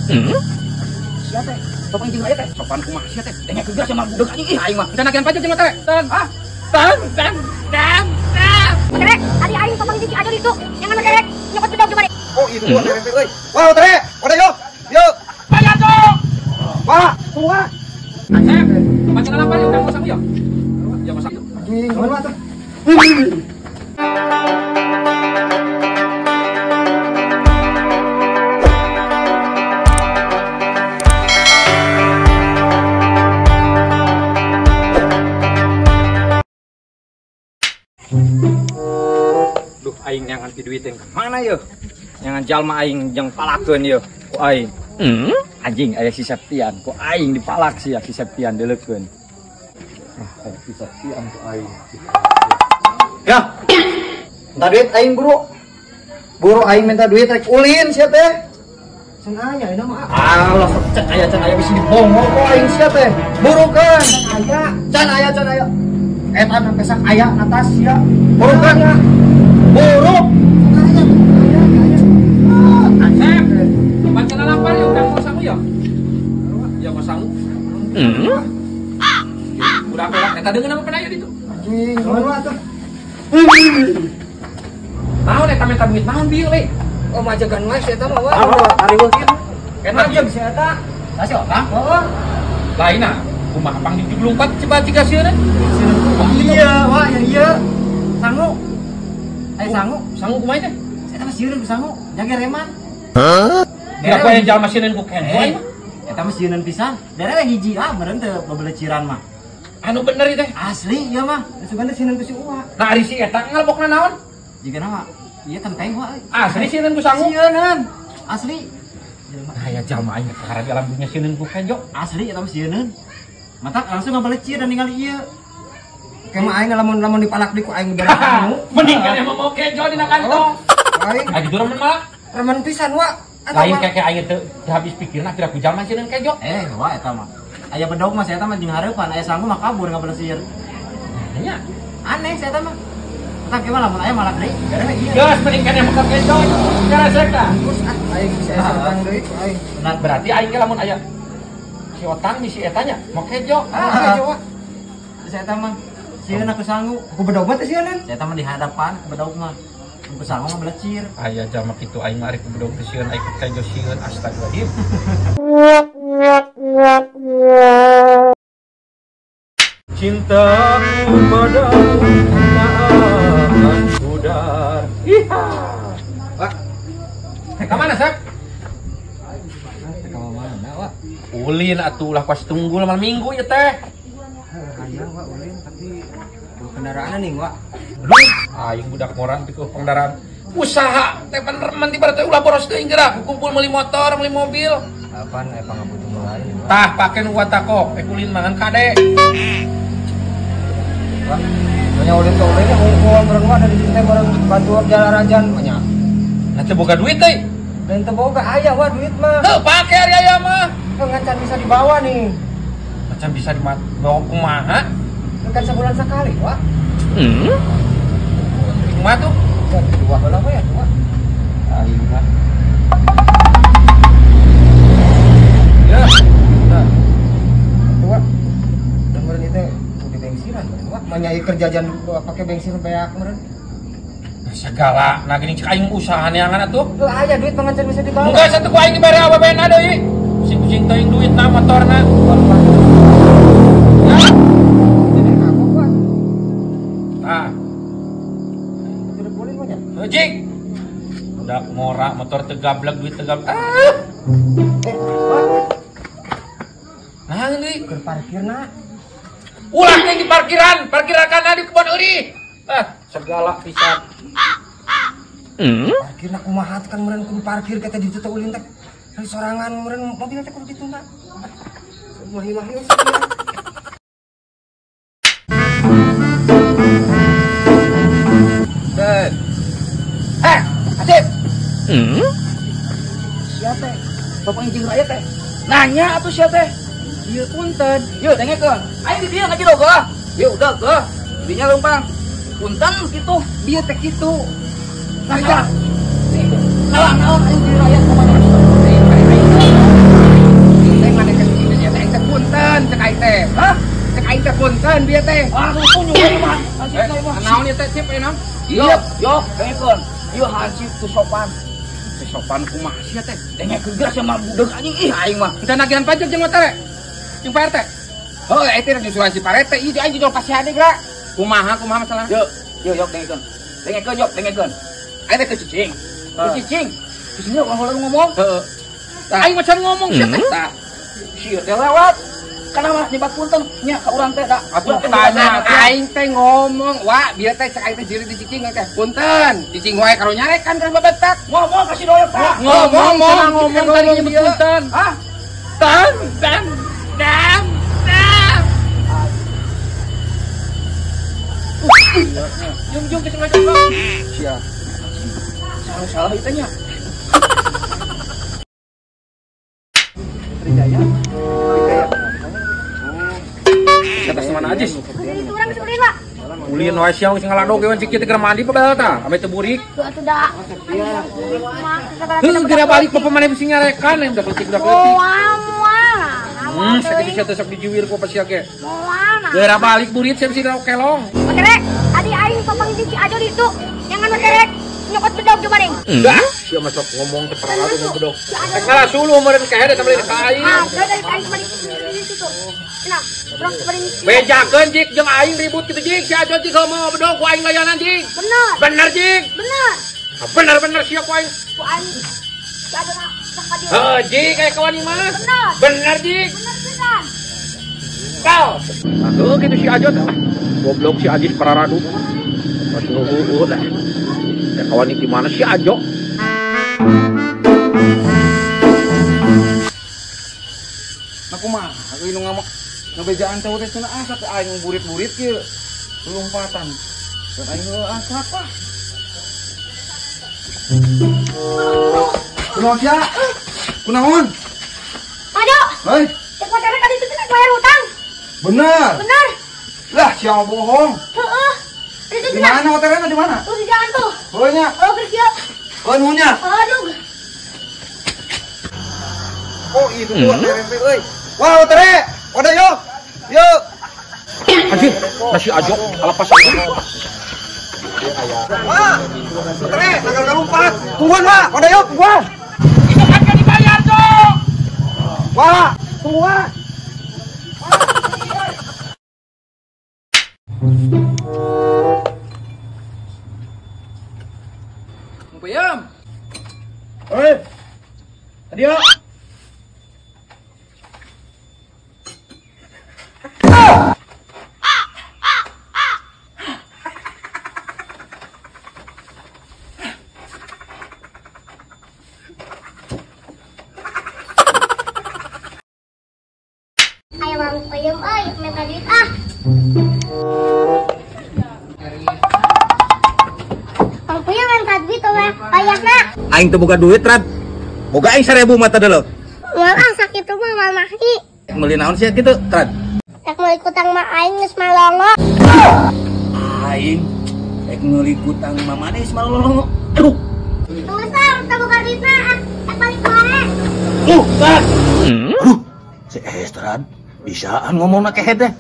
Sia teh, bapak izin raya teh. Sopan kumaha sia teh? Tanya kerja sama budak anjing ih aing mah. Can nagihan pajak jeung teh. Tan. Ah. Tan tan tan. Terek, tadi aing bapak izin aja itu. Jangan terek, nyokot bedog coba deh. Oh, itu gua terek euy. Wah, terek. Udah yo. Yuk. Bayar dong. Wah, tua. Asep, macam apa yuk kamu sama yo? Ya masak. Anjing, mana tuh? Duh, aing nyangan duit yang kemana yo? Nyangan jalma aing jeung palakeun yo. Ku aing. Anjing aya si Septian, ku aing dipalak sia si Septian dileukeun. Ah, aya si Septian ku aing. Ya. Minta duit aing buru. Buru aing minta duit rek ulin sia teh. Can aya ini mah. Alah sok can aya bisi dibongong ku aing sia teh. Burukeun. Can aya. Can aya can aya. Eta na pesak aya atas sia. Burukeun. Buru. Can aya aya. Asep. Macam apa yuk kamu sangu yo? Ya kok sangu. Udah apa eta deungeun apa aya ditu? Anjing, mana atuh? Naon eta minta duit naon bieu we? Oh majagan wae si eta mah wah. Ari weuh kieu. Eta jeung si eta. Lah si otang? Heeh. Lain ah, kumaha pang dijulungpat coba ciga sieun. Iya, wah ya iya. Sangu. Aya sangu. Sangu kumaha teh? Si eta mah sieun ku sangu, jaga reman. Hah? Kira ku aya jalma sieun ku kenjo aing. Eta mah sieun pisan. Dere hiji ah meureun teu bebeleciran mah. Anu bener ieu teh. Asli ieu mah. Sugan teh sieun ku si Uwa. Nah ari si eta ngalebokna naon? Jigana mah ieu tenteng wae. Asli sieun ku sangu. Sieuneun. Asli. Nah aya jalma aing perkara di alam dunia sieun ku kenjo. Asli eta mah sieuneun. Matak langsung ngabelecir dan ningali ieu. Kayak mah aing lamun dipalak di ku aing bener sangu. Mending kan emang mau kenjo dina kantong. Aing. Ah gitu remen malah. Remen pisan wa. Lain kayak aing teu habis pikirna kira ku jalma sieun kenjo. Wah eta mah. Aya bedog mah saya mah jeung hareupan, aya sangu mah kabur ngabelecir. Nya aneh saya mah. Tah ke mah lamun aya malak deui. Gara ieu. Geus mending kan emang kenjo. Cara seka. Terus ah aing bisa utang deui ku aing. Nah berarti aing ge lamun aya si otang misi eta nya mau kejo. Ah kejo wa. Saya mah sieun aku sangu. Ku bedog mah teh sieunan. Saya mah di hadapan ku bedog mah. Ku sangu mah belecir. Aya jalma kitu aing mah ari ku bedog teh sieun aing ku kejo sieun astagfirullahaladzim. Cintaku padamu tak akan pudar. Iha. Wah. Ka mana, Sep? Ka mana, Wak? Ulin atuh ulah pas tunggul malam minggu ya teh. Hayang, Wak, ulin tapi kendaraan nih, Wak. Aduh, aing budak moran teh kendaraan. Usaha teh bener ti teh ulah boros teuing geura, kumpul meuli motor, meuli mobil. Apaan eh pangabutuh lain, Wak. Tah pake nu watako, ulin mangan kade. Wak, nya ulin teh ulin hungkul meureun Wak dari teh meureun bantuan jalan-rajan nya. Nah teu boga duit teh. Dan teu boga aya Wak duit mah. Teu pake ari aya mah. Ngan bisa dibawa nih. Macam bisa dibawa kumaha? Kan sebulan sekali, Wak. Kumaha tuh? Dua heula we ya, dua. Aing mah. Ya. Nah. Dua. Dan meureun ieu teh kudu bensiran meureun, Wak. Manya ieu kerja jan pake bensin beak meureun. Segala, nah gini cek aing usaha neangan atuh. Heuh aya duit mah ngan bisa dibawa. Enggak satu ku aing dibere awebena deui. Pusing-pusing teuing duitna motorna. Ya. Jadi aku Wak. Tah. Tidak boleh mah nya. Heuh jing. Udah ngora motor teu gablek duit teu gablek. Ah. Wak. Nah deui keur parkirna. Ulah teh di parkiran, parkiran kana di kebon euy. Ah, segala pisan. Parkirna kumaha kan meureun kudu parkir kata di ditu teh ulin teh. Dari sorangan meureun mobil teh kudu ditunda. Mahi-mahi Dan. Eh, Asip. Sia teh? Bapak izin raya teh. Nanya atuh sia teh. Ieu punten. Yeuh dengekeun. Aing di dieu ngaji doga. Yeuh udah geuh. Dinya leumpang. Punten kitu, dieu teh kitu. Nah, salah. Salah naon aing di raya kumaha. enam. Iya, yo, dengekeun. Ieu hansip teu sopan. Teu sopan kumaha sia teh? Dengekeun geus sama budak anjing ih aing mah. Entah nagihan pajak jeung motor. Jeung Pak RT. Oh, eta rek disuruh si Pak RT, ieu aing jual pasihan geura. Kumaha kumaha masalah? Yo, yo yok dengekeun. Dengekeun yok, dengekeun. Aing teh cicing. Cicing. Cicingnya orang ngomong. Heeh. Aing macam ngomong sia teh. Tah. Sia teh lewat. Kenapa nyebat punten nya ka urang teh da. Atuh tanya aing teh ngomong, wa bieu teh cek aing teh jiri di cicing teh punten. Cicing wae karunya kan geus babetak. Ngomong ka si doyok tah. Ngomong ngomong tadi nyebut punten. Hah? Tan tan dam dam. Jung jung geus ngajak. Sia. Salah ieu teh nya. Trijaya. Atas mana aja sih? Itu urang geus ulin, Pak. Ulin wae sia geus ngaladog ge cik kieu teh keur mandi padahal tah, ame teu burik. Tuh atuh da. Heuh geura balik bapak maneh bisi nyarekan udah keutik udah keutik. Moal moal. Sakitu sia teh sok dijiwir ku apa sia ge. Moal. Geura balik burit sia bisi kelong. Oterek, tadi aing papanggih di Ciajo ditu. Jangan oterek, nyokot bedog coba ding. Dah, sia masuk ngomong teh paraladu ngomong bedog. Rek ngalah suluh meureun kahe da beli ka aing. Ah, dari aing kemari situ. Nah, urang kemari. Bejakeun jik jeung aing ribut kitu jik, si Ajo jik mau bedog ku aing layanan jik. Bener. Bener jik. Bener. Bener-bener sia ku aing. Ku aing si Ajo na ka dieu. Heuh jik aya kawan ieu mah. Bener. Bener jik. Bener pisan. Kau. Heuh kitu si Ajo teh. Goblok si Ajis pararadu. Pas nuhun lah. Ya kawan ini gimana si Ajo? Nah kumaha euy nu ngamuk ngabejaan teh teh cenah asa teh aing burit-burit kieu. Lompatan. Dan aing heueuh asa apa? Kunaon sia? Kunaon? Ajo. Hei. Cek motornya tadi itu cenah bayar hutang. Bener. Bener. Lah sia bohong. Heeh. Di mana hotelnya di mana? Tuh di jalan tuh. Oh nya. Oh kerja. Oh nuhunnya. Aduh. Oh itu tuh hotel euy. Wah hotel. Udah yuk. Yuk. Anjir, masih Ajo kalepas aja. Wah, hotel tanggal kalumpat. Tungguan, Wah. Udah yuk, tungguan. Itu kan gak dibayar, Cok. Wah, tungguan. Puyem. Oi. Tadi yuk. Ayo Bang Puyem euy, minta duit ah. Bang Puyem minta duit we, payahna. Aing teu boga duit, Rad. Boga aing 1000 mata deuleu. Moal ah sakitu mah moal mahi. Meuli naon sia kitu, Rad? Rek meuli kutang mah aing geus malongo. Aing rek meuli kutang mah maneh geus malongo. Aduh. Geus ah, teu boga duitna ah, rek balik wae. Rad. Aduh, si Estran bisaan ngomongna kehed teh.